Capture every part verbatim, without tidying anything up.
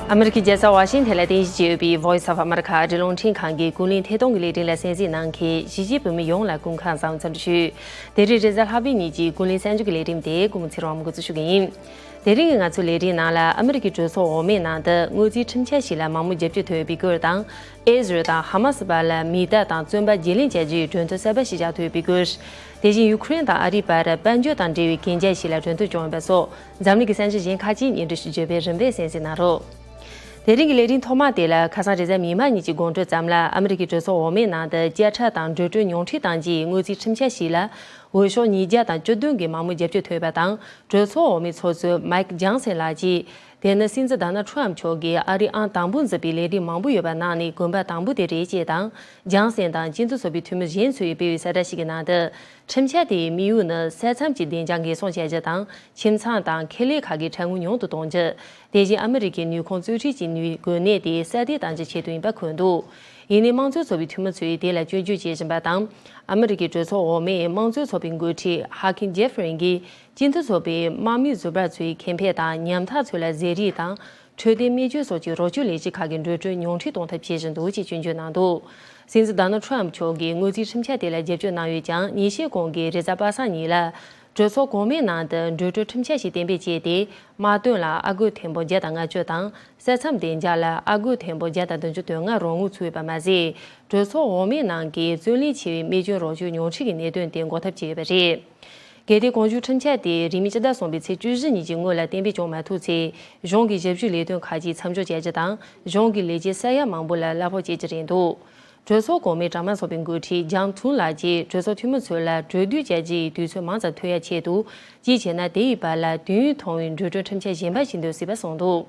ཨ་མི་རི་ཀའི་རྒྱལ་ས་ཝ་ཤིང་ཐན་ལ་རྟེན་གཞི་བྱས་ཡོད་པའི་Voice of America ཨ་རིའི་རླུང་འཕྲིན་ཁང་གི་ཀུན་གླེང་ཐད་གཏོང་གི་ལས་རིམ་ལ་གསན་གཟིགས་གནང་མཁན་གཞིས་བྱེས་བོད་མི་ཡོངས་ལ་སྐུ་ཁམས་བཟང་འཚམས་འདྲི་ཞུ། དེ་རིང་རེས་གཟའ་ལྷག་པའི་ཉིན་གྱི་ཀུན་གླེང་གསར་འགྱུར་གྱི་ལས་རིམ་དེ་སྐུ་ངོ་ཚེ་རིང་དབང་མོས་འགོ་འཛུགས་ཞུ་གི་ཡིན། དེ་རིང་གི་ང་ཚོའི་ལས་རིམ་ནང་ལ་ཨ་མི་རི་ཀའི་གྲོས་ཚོགས་འོག་མའི་ནང་དུ་དངུལ་རྩིས་ཁྲིམས་འཆར་ཞིག་ལ་མང་མོས་རྒྱབ་སྐྱོར་ཐོབ་ཡོད་པའི་སྐོར་དང་། ཨེ་ཟི་རལ་དང་ཧ་མ་སི་བར་ལ་མི་གཏའ་དང་བཙོན་པ་བརྗེ་ལེན་བྱ་རྒྱུའི་གྲོས་མཐུན་གསར་པ་ཞིག་བཞག་ཐུབ་ཡོད་པའི་སྐོར། དེ་བཞིན་ཡུ་ཁུ་རེན་དང་ཨ་རིའི་བར་དཔལ་འབྱོར་དང་འབྲེལ་བའི་གན་རྒྱ་ཞིག་ལ་གྲོས་མཐུན་བྱུང་ཡོད་པ་སོགས་འཛམ་གླིང་གི་གསར་འགྱུར་གཞན་ཁག་ཅིག་སྙན་སྒྲོན་ཞུ་རྒྱུ་བས་རིམ་པས་གསན་གཟིགས་གནང་རོགས། དེ་རིང་གི་ལས་རིམ་ཐོག་མ་དེ་ལ་ཁ་སང་རེས་གཟའ་མིག་དམར་ཉིན་གྱི་དགོང་དྲོ་ཙམ་ལ་ཨ་མི་རི་ཀའི་གྲོས་ཚོགས་འོག་མའི་ནང་དུ་བཅད་ཁྲ་དང་འགྲོ་གྲོན་ཉུང་འཕྲི་གཏང་རྒྱུའི་དངུལ་རྩིས་ཁྲིམས་འཆར་ཞིག་ལ་འོས་ཤོག་ཉིས་བརྒྱ་དང་བཅུ་བདུན་གྱིས་མང་མོས་རྒྱབ་སྐྱོར་ཐོབ་ཡོད་པ་དང་། གྲོས་ཚོགས་འོག་མའི་ཚོགས་གཙོ་མའིག་ཇོན་སན་ལགས་ཀྱིས། དེ་ནི་སྲིད་འཛིན་ཌོ་ནལ་ཁྲམ་མཆོག་གིས་ཨ་རིའི་ཨང་དང་པོ་འཛུལ་བའི་ལས་རིམ་མང་པོ་ཡོད་པ་ནང་ནས་གོམ་པ་དང་པོ་དེ་རེད་ཅེས་དང་། ཇོན་སན་དང་སྤྱི་མཐུན་ཚོགས་པའི་འཐུས་མི་གཞན་ཚོས་སྤེལ་བའི་གསལ་བསྒྲགས་ཤིག་གི་ནང་དུ། ཁྲིམས་འཆར་དེའི་དམིགས་ཡུལ་ནི་ས་མཚམས་ཀྱི་བདེ་འཇགས་འགན་སྲུང་བྱ་རྒྱུ་དང་། ཁྱིམ་ཚང་དང་ཁེ་ལས་ཁག་གི་ཁྲལ་དངུལ་ཉུང་དུ་གཏོང་རྒྱུ། དེ་བཞིན་ཨ་མི་རི་ཀའི་ནུས་ཁུངས་གཙོ་ཁྲིད་ཀྱི་ནུས་འགོས་ནད་དེ་གསལ་སྟོན་གཏང་རྒྱུའི་ཆེད་དུ་ཡིན་པ་འཁོད་འདུག་ཡིན་ནའི་དམངས་གཙོའི་ཚོགས་པའི་འཐུས་མི་ཚོས་དེ་ལ་སྐྱོན་བརྗོད་བྱེད་བཞིན་པ་དང་། ཨ་མི་རི་ཀའི་གྲོས་ཚོགས་འོག་མའི་དམངས་གཙོའི་ཚོགས་པའི་འགོ་ཁྲིད་ཧ་ཁིམ་ཇེ་ཧྥ་རིན་གྱིས། སྤྱི་མཐུན་ཚོགས་པའི་དམག་མི་ཟུར་པ་ཚོའི་ཁེ་ཕན་དང་ཉམ་ཐག་ཚོ་ལ་ཟས་རིགས་དང་། འཕྲོད་བསྟེན་སྨན་བཅོས་སོགས་ཀྱི་རོགས་སྐྱོར་ལས་གཞི་ཁག་གི་འགྲོ་གྲོན་ཉུང་འཕྲི་གཏོང་ཐབས་བྱེད་བཞིན་འདུག་ཅེས་སྐྱོན་བརྗོད་གནང་འདུག་སྲིད་འཛིན་ཌོ་ནལ་ཁྲམ་མཆོག་གིས་དངུལ་རྩིས་ཁྲིམས་འཆར་དེ་ལ་རྒྱབ་སྐྱོར་གནང་ཡོད་ཀྱང་། ཉིན་ཤས་གོང་གི་རེས་གཟའ་པ་སངས་ཉིན་ལ། གྲོས་ཚོགས་གོང་མའི་ནང་དུ་འགྲོ་གྲོན་ཁྲིམས་འཆར་ཞིག་གཏན་འབེབས་བྱས་ཏེ། དམག་དོན་ལ་ཨ་སྒོར་ཐེར་འབུམ་བརྒྱ་དང་ལྔ་བཅུ་དང་། ས་མཚམས་བདེ་འཇགས་ལ་ཨ་སྒོར་ཐེར་འབུམ་བརྒྱ་དང་བདུན་ཅུ་དོན་ལྔ་རོགས་དངུལ་ཚུད་ཡོད་པ་མ་ཟད། གྲོས་ཚོགས་འོག་མའི་ནང་གི་བརྩོན་ལེན་ཆེ་བའི་རྨས་སྐྱོན་རོགས་སྐྱོར་ཉུང་འཕྲི་གི་གནད་དོན་དེ་འགོག་ཐབས་བྱས་ཡོད་པ་རེད། གལ་ཏེ་གོང་ཞུས་ཁྲིམས་འཆར་དེ་རིང་མིན་སྤྱི་ཟླ་གསུམ་པའི་ཚེས་བཅུ་བཞི་ཉིན་གྱི་སྔོན་ལ་གཏན་འབེབས་བྱུང་མ་ཐུབ་ཚེ། གཞུང་གི་ཞབས་ཞུའི་ལས་དོན་ཁག་ཅིག་མཚམས་འཇོག་བྱ་རྒྱུ་དང་། གཞུང་གི་ལས་བྱེད་ས་ཡ་མང་པོ་ལ་གླ་ཕོགས་བཅད་རྒྱུ་རེད་འདུག་གྲོས་ཚོགས་གོང་མའི་གྲོས་མོལ་ཚོགས་པའི་འགོ་ཁྲིད་ཇང་ཐུང་ལགས་ཀྱིས་གྲོས་ཚོགས་འཐུས་མི་ཚོ་ལ་གྲོས་བསྡུར་བྱ་རྒྱུའི་དུས་ཚོད་མང་ཙམ་ཐོབ་ཡ་ཆེད་དུ། གཅིག་བྱས་ན་དེ་ཡི་བར་ལ་དུས་ཡུན་ཐུང་བའི་འགྲོ་གྲོན་ཁྲིམས་འཆར་གཞན་པ་ཞིག་འདོན་སྲིད་པ་གསུངས་འདུག་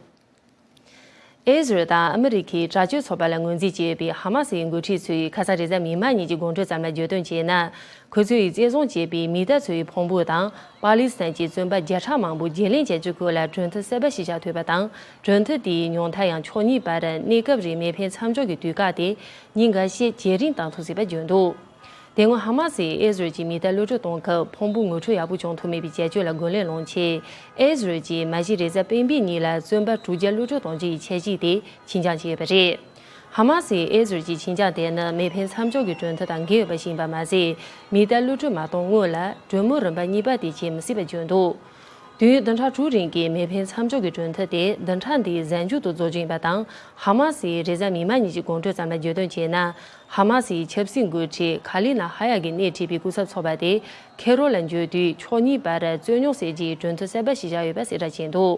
ཨེ་ཟི་རལ་དང་ཨ་མི་རི་ཀའི་དྲག་སྤྱོད་ཚོགས་པ་ལ་ངོས་འཛིན་བྱེད་ཡོད་པའི་ཧ་མ་སི་ཡི་འགོ་ཁྲིད་ཚོས་ཁ་སང་རེས་གཟའ་མིག་དམར་ཉིན་གྱི་དགོང་དྲོ་ཙམ་ལ་བརྗོད་དོན་བྱས་ན། ཁོ་ཚོས་བཙན་བཟུང་བྱས་པའི་མི་གཏའ་ཚོའི་ཕུང་པོ་དང་། པ་ལི་སི་ཐན་གྱི་བཙོན་པ་བརྒྱ་ཕྲག་མང་པོ་བརྗེ་ལེན་བྱ་རྒྱུའི་སྐོར་ལ་གྲོས་མཐུན་གསར་པ་ཞིག་བཞག་ཐུབ་པ་དང་། གྲོས་མཐུན་དེའི་ཉུང་མཐའ་ཡང་ཕྱོགས་གཉིས་བར་གནས་སྐབས་རིང་མེ་འཕེན་མཚམས་འཇོག་གི་དུས་བཀག་དེ་ཉིན་འགའ་ཤས་ཇེ་རིང་བཏང་ཐུབ་སྲིད་པ་བརྗོད་འདུག་དེ་སྔོན་ཧ་མ་སིས་ཨེ་ཟི་རལ་གྱི་མི་གཏའ་གློད་གྲོལ་གཏོང་སྐབས་ཕུང་པོ་ངོ་འཕྲོད་ཡག་པོ་བྱུང་ཐུབ་མེད་པའི་བྱ་སྤྱོད་ལ་རྒོལ་ལན་སློང་ཆེད། ཨེ་ཟི་རལ་གྱིས་མ་གཞི་རེས་གཟའ་སྤེན་པའི་ཉིན་ལ་བཙོན་པ་དྲུག་བརྒྱ་གློད་གྲོལ་གཏོང་རྒྱུ་ཡི་འཆར་གཞི་དེ་ཕྱིར་འགྱངས་བྱས་ཡོད་པ་རེད། ཧ་མ་སིས་ཨེ་ཟི་རལ་གྱི་ཕྱིར་འགྱངས་དེ་ནི་མེ་འཕེན་མཚམས་འཇོག་གི་གྲོས་མཐུན་དང་འགལ་ཡོད་པ་ཞིག་ཡིན་པ་མ་ཟད། མི་གཏའ་གློད་གྲོལ་མ་གཏོང་སྔོན་ལ་གྲོས་མོལ་རིམ་པ་གཉིས་པ་དེ་བྱེད་མི་སྲིད་པ་བརྗོད་འདུག་དུས་ཡུན་བདུན་ཕྲག་དྲུག་རིང་གི་མེ་འཕེན་མཚམས་འཇོག་གི་གྲོས་མཐུན་དེ་བདུན་ཕྲག་འདིའི་གཟའ་མཇུག་ཏུ་རྫོགས་རྒྱུ་ཡིན་པ་དང་། ཧ་མ་སིས་རེས་གཟའ་མིག་དམར་ཉིན་གྱི་དགོང་དྲོ་ཙམ་ལ་བརྗོད་དོན་བྱས་ན། ཧ་མ་སིའི་ཆབ་སྲིད་འགོ་ཁྲིད་ཁ་ལི་ན་ཧ་ཡ་གིས་སྣེ་ཁྲིད་པའི་སྐུ་ཚབ་ཚོགས་པ་དེ་ཁེ་རོ་ལ་འབྱོར་དུས། ཕྱོགས་གཉིས་བར་རྩོད་རྙོག་སེལ་རྒྱུའི་གྲོས་མཐུན་གསར་པ་ཞིག་བཞག་ཡོད་པ་གསལ་བསྒྲགས་བྱས་འདུག་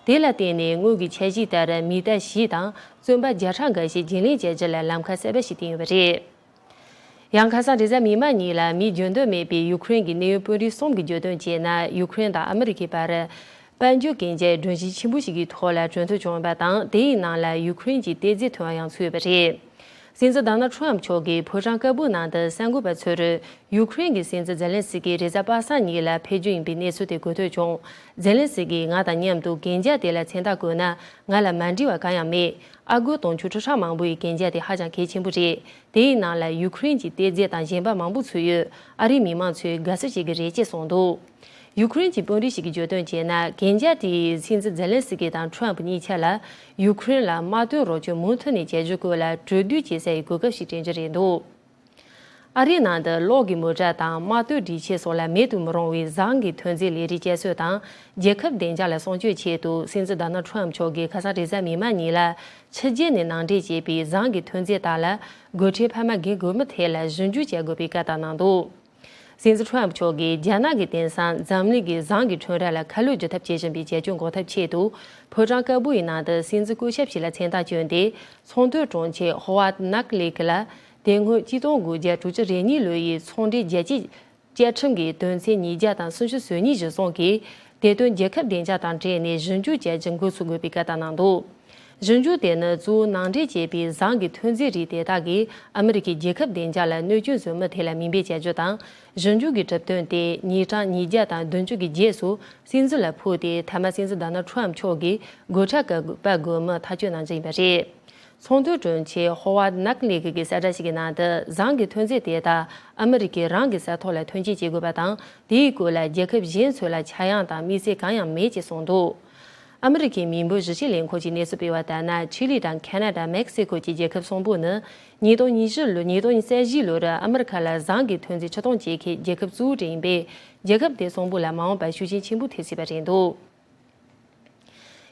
དེ་ལ་བརྟེན་ནས་དངུལ་གྱི་འཆར་གཞི་ལྟར་མི་གཏའ་བཞི་དང་བཙོན་པ་བརྒྱ་ཕྲག་འགའ་ཤས་བརྗེ་ལེན་བྱ་རྒྱུ་ལ་ལམ་ཁ་གསར་པ་ཞིག་བཏིང་ཡོད་པ་རེད། ཡང་ཁ་སང་རེས་གཟའ་མིག་དམར་ཉིན་ལ་མིས་བརྗོད་འདོད་མེད་པའི་ཡུ་ཁུ་རེན་གྱི་གནད་ཡོད་དཔོན་རིགས་གསུམ་གྱིས་བརྗོད་དོན་བྱས་ན། ཡུ་ཁུ་རེན་དང་ཨ་མི་རི་ཀའི་བར་དཔལ་འབྱོར་གན་རྒྱའི་སྒྲོམ་གཞི་ཆེན་པོ་ཞིག་གི་ཐོག་ལ་གྲོས་མཐུན་བྱུང་ཡོད་པ་དང་། དེའི་ནང་ལ་ཡུ་ཁུ་རེན་གྱི་གཏེར་རྫས་ཐོན་པ་ཡང་ཚུད་ཡོད་པ་རེད། སྲིད་འཛིན་ཌོ་ནལ་ཁྲམ་མཆོག་གིས་ཕོ་བྲང་དཀར་པོའི་ནང་དུ་གསར་འགོད་པ་ཚོར། ཡུ་ཁུ་རེན་གྱི་སྲིད་འཛིན་ཛེ་ལན་སི་ཀི་རེས་གཟའ་པ་སངས་ཉིན་ལ་ཕེབས་རྒྱུ་ཡིན་པའི་གནས་ཚུལ་དེ་གོ་ཐོས་བྱུང་། ཛེ་ལན་སི་ཀིས་ང་དང་མཉམ་དུ་གན་རྒྱ་དེ་ལ་མཚན་རྟགས་བཀོད་ན། ང་ལ་མ་འགྲིག་པ་གང་ཡང་མེད། ཨ་སྒོར་དུང་ཕྱུར་ཁྲི་ཕྲག་མང་པོ་ཡི་གན་རྒྱ་དེ་ཧ་ཅང་གལ་ཆེན་པོ་རེད། དེའི་ནང་ལ་ཡུ་ཁུ་རེན་གྱི་གཏེར་རྫས་དང་གཞན་པ་མང་པོ་ཚུད་ཡོད། ཨ་རིའི་མི་མང་ཚོས་དགའ་བསུ་བྱེད་ཀྱི་རེད་ཅེས་གསུངས་འདུག་ཡུ་ཁུ་རེན་གྱི་དཔོན་རིགས་ཤིག་གིས་བརྗོད་དོན་བྱས་ན། གན་རྒྱ་དེས་སྲིད་འཛིན་ཛེ་ལན་སི་ཀི་དང་ཁྲམ་གཉིས་ཆ་ལ་ཡུ་ཁུ་རེན་ལ་དམག་དོན་རོགས་སྐྱོར་མུ་མཐུད་ནས་བྱ་རྒྱུའི་སྐོར་ལ་གྲོས་བསྡུར་བྱེད་ས་ཡི་གོ་སྐབས་ཤིག་སྤྲད་རྒྱུ་རེད་འདུག་ཨ་རིའི་ནང་དུ་གློག་གི་མོ་ཊ་དང་དམག་དོན་སྒྲིག་ཆས་སོགས་ལ་མེད་དུ་མི་རུང་བའི་ཟངས་ཀྱི་ཐོན་རྫས་ལས་རིགས་བསྐྱར་གསོ་དང་། རྒྱལ་ཁབ་བདེ་འཇགས་ལ་སྲུང་སྐྱོབ་ཆེད་དུ། སྲིད་འཛིན་ཌོ་ནལ་ཁྲམ་མཆོག་གིས་ཁ་སང་རེས་གཟའ་མིག་དམར་ཉིན་ལ་ཕྱི་རྒྱལ་ནས་ནང་འདྲེན་བྱས་པའི་ཟངས་ཀྱི་ཐོན་རྫས་དག་ལ་སྒོ་ཁྲལ་འཕར་མ་འགན་དགོས་མིན་ཐད་ལ་ཞིབ་འཇུག་བྱ་དགོས་པའི་བཀའ་བཏང་གནང་འདུག་སྲིད་འཛིན་ཁྲམ་མཆོག་གིས་རྒྱ་ནག་གི་དེང་སང་འཛམ་གླིང་གི་ཟངས་ཀྱི་ཁྲོམ་ར་ལ་ཁ་ལོ་སྒྱུར་ཐབས་བྱེད་བཞིན་པའི་བྱ་སྤྱོད་འགོག་ཐབས་ཆེད་དུ། ཕོ་བྲང་དཀར་པོ་ཡི་ནང་དུ་སྲིད་འཛིན་སྐུ་ཞབས་ཤིག་ལ་མཚན་རྟགས་བསྐྱོན་ཏེ། ཚོང་དོན་དྲུང་ཆེ་ཧོ་ཝར་ནག་ལི་ཀི་ལ། དེ་སྔོན་གཅིག་སྟོང་དགུ་བརྒྱ་དྲུག་ཅུ་རེ་གཉིས་ལོའི་ཚོང་འབྲེལ་རྒྱལ་སྤྱིའི་བཅའ་ཁྲིམས་ཀྱི་དོན་ཚན་ཉིས་བརྒྱ་དང་སུམ་ཅུ་སོ་གཉིས་གཞིར་བཟུང་གིས། དེ་དོན་རྒྱལ་ཁབ་བདེ་འཇགས་དང་འབྲེལ་ནས་ཞིབ་འཇུག་བྱ་རྒྱུ་འགོ་ཚུགས་དགོས་པའི་བཀའ་བཏང་གནང་འདུག་ཞིབ་འཇུག་དེ་ནི་གཙོ་བོ་ནང་འདྲེན་བྱས་པའི་ཟངས་ཀྱི་ཐོན་རྫས་རིགས་དེ་དག་གིས་ཨ་མི་རི་ཀའི་རྒྱལ་ཁབ་བདེ་འཇགས་ལ་གནོད་སྐྱོན་བཟོ་མིན་ཐད་ལ་མིང་འབོད་བྱ་རྒྱུ་དང་། ཞིབ་འཇུག་གི་གྲུབ་དོན་དེ་ཉིན་གྲངས་ཉིས་བརྒྱ་དང་བདུན་ཅུ་གི་རྗེས་སུ་སྲིད་འཛིན་ལ་ཕུལ་ཏེ། མཐའ་མ་སྲིད་འཛིན་ཌོ་ནལ་ཁྲམ་མཆོག་གིས་སྒོ་ཁྲལ་བཀག་པ་དགོས་མིན་ཐག་གཅོད་གནང་རྒྱུ་ཡིན་པ་རེད། ཚོང་དོན་དྲུང་ཆེ་ཧོ་ཝར་ནག་ལི་ཀི་གིས་གསལ་བསྒྲགས་ཤིག་གི་ནང་དུ། ཟངས་ཀྱི་ཐོན་རྫས་དེ་དག་ཨ་མི་རི་ཀས་རང་གི་ས་ཐོག་ལ་ཐོན་སྐྱེད་བྱེད་དགོས་པ་དང་། དེའི་སྐོར་ལ་རྒྱལ་ཁབ་གཞན་ཚོ་ལ་ཆག་ཡང་དང་དམིགས་བསལ་གང་ཡང་མེད་ཅེས་གསུངས་འདུག་ཨ་མི་རི་ཀའི་མི་འབོར་ཞི་བྱེད་ལས་ཁུངས་ཀྱིས་གནས་ཚུལ་སྤེལ་བ་ལྟར་ན། ཆི་ལི་དང་ཁ་ན་ཌ། མེག་སི་ཀོ་བཅས་རྒྱལ་ཁབ་གསུམ་པོ་ནི་ཉིས་སྟོང་ཉི་ཤུ་ལོ། ཉིས་སྟོང་ཉི་ཤུ་རྩ་བཞི་ལོར་ཨ་མི་རི་ཀ་ལ་ཟངས་ཀྱི་ཐོན་རྫས་ཕྱིར་གཏོང་བྱེད་མཁན་རྒྱལ་ཁབ་གཙོ་བོ་དེ་ཡིན་པས། རྒྱལ་ཁབ་དེ་གསུམ་པོ་ལ་མ་འོངས་པར་ཤུགས་རྐྱེན་ཆེན་པོ་ཐེབས་སྲིད་པ་རེད་འདུག་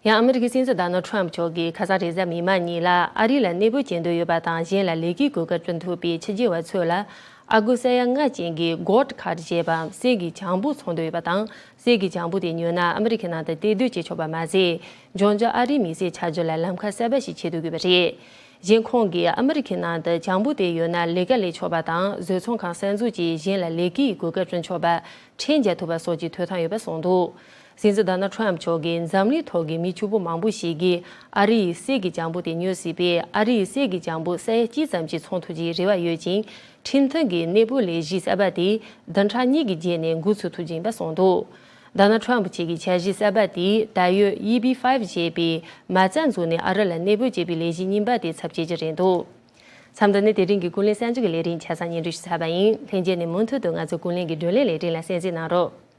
ཡང་ཨ་མི་རི་ཀའི་སྲིད་འཛིན་ཌོ་ནལ་ཌི་ཊརམ་མཆོག་གིས་ཁ་སང་རེས་གཟའ་མིག་དམར་ཉིན་ལ་ཨ་རི་ལ་གནས་སྤོས་བྱེད་འདོད་ཡོད་པ་དང་། གཞན་ལ་ལས་ཀའི་གོ་སྐབས་བསྐྲུན་ཐུབ་པའི་ཕྱི་རྒྱལ་བ་ཚོ་ལ་ཨ་སྒོར་ས་ཡ་ལྔ་ཅན་གྱི་གོལ་ཌི་ཁཱར་ཌི་ཅེས་པ། གསེར་གྱི་བྱང་བུ་འཚོང་འདོད་ཡོད་པ་དང་། གསེར་གྱི་བྱང་བུ་དེ་ཉོས་ན་ཨ་མི་རི་ཁའི་ནང་དུ་གཏེར་སྡོད་བྱེད་ཆོག་པ་མ་ཟད། འབྱུང་འགྱུར་ཨ་རིའི་མི་སེར་ཆ་རྒྱུས་ལ་ལམ་ཁ་གསར་པ་ཞིག་ཕྱེ་ཐུབ་དགོས་པ་རེད། གཞན་ཁོང་གིས་ཨ་མི་རི་ཁའི་ནང་དུ་བྱང་བུ་དེ་ཡོད་ན་ལས་ཀ་ལས་ཆོག་པ་དང་། བཟོ་ཚོང་ཁང་གསར་འཛུགས་ཀྱིས་གཞན་ལ་ལས་ཀའི་གོ་སྐབས་བསྐྲུན་ཆོག་པ་ཁྲལ་འཇལ་ཐུབ་པ་སོགས་ཀྱི་ཐོབ་ཐང་ཡོད་པ་གསུངས་འདུག་སྲིད་འཛིན་ཌོ་ནལ་ཌི་ཊརམ་མཆོག་གིས་འཛམ་གླིང་ཐོག་གི་མི་ཕྱུག་པོ་མང་པོ་ཞིག་གིས་ཨ་རི་ཡི་གསེར་གྱི་བྱང་བུ་དེ་ཉོས་སྲིད་པས། ཨ་རི་ཡི་གསེར་གྱི་བྱང་བུ་ས་ཡ་གཅིག་ཙམ་ཞིག་འཚོང་ཐུབ་རྒྱུའི་རེ་བ་ཡོད་ཅིང་། ཁྲིན་ཏན་གྱི་གནས་སྤོས་ལས་གཞི་གསར་པ་དེ་བདུན་ཕྲག་གཉིས་ཀྱི་རྗེས་ནས་འགོ་ཚུགས་ཐུབ་རྒྱུ་ཡིན་པ་གསུངས་འདུག་ཌོ་ནལ་ཌི་ཊརམ་མཆོག་གི་འཆར་གཞི་གསར་པ་དེས་ད་ཡོད་ཨི་བི་ཕའིབ་ཞེས་པའི་མ་རྩ་འཛུགས་ནས་ཨ་རི་ལ་གནས་སྤོས་བྱེད་པའི་ལས་གཞི་རྙིང་པ་དེ་ཚབ་བྱེད་རྒྱུ་རེད་འདུག་མཚམས་འདི་ནས་དེ་རིང་གི་ཀུན་གླེང་གསར་འགྱུར་གྱི་ལས་རིམ་ཆ་ཚང་སྙན་སྒྲོན་ཞུས་ཚར་བ་ཡིན། ལྷན་རྒྱས་ནས་མུ་མཐུད་དུ་ང་ཚོའི་ཀུན་གླེང་གི་བགྲོ་གླེང་ལས་རིམ་ལ་གསན་གཟིགས་གནང་རོགས།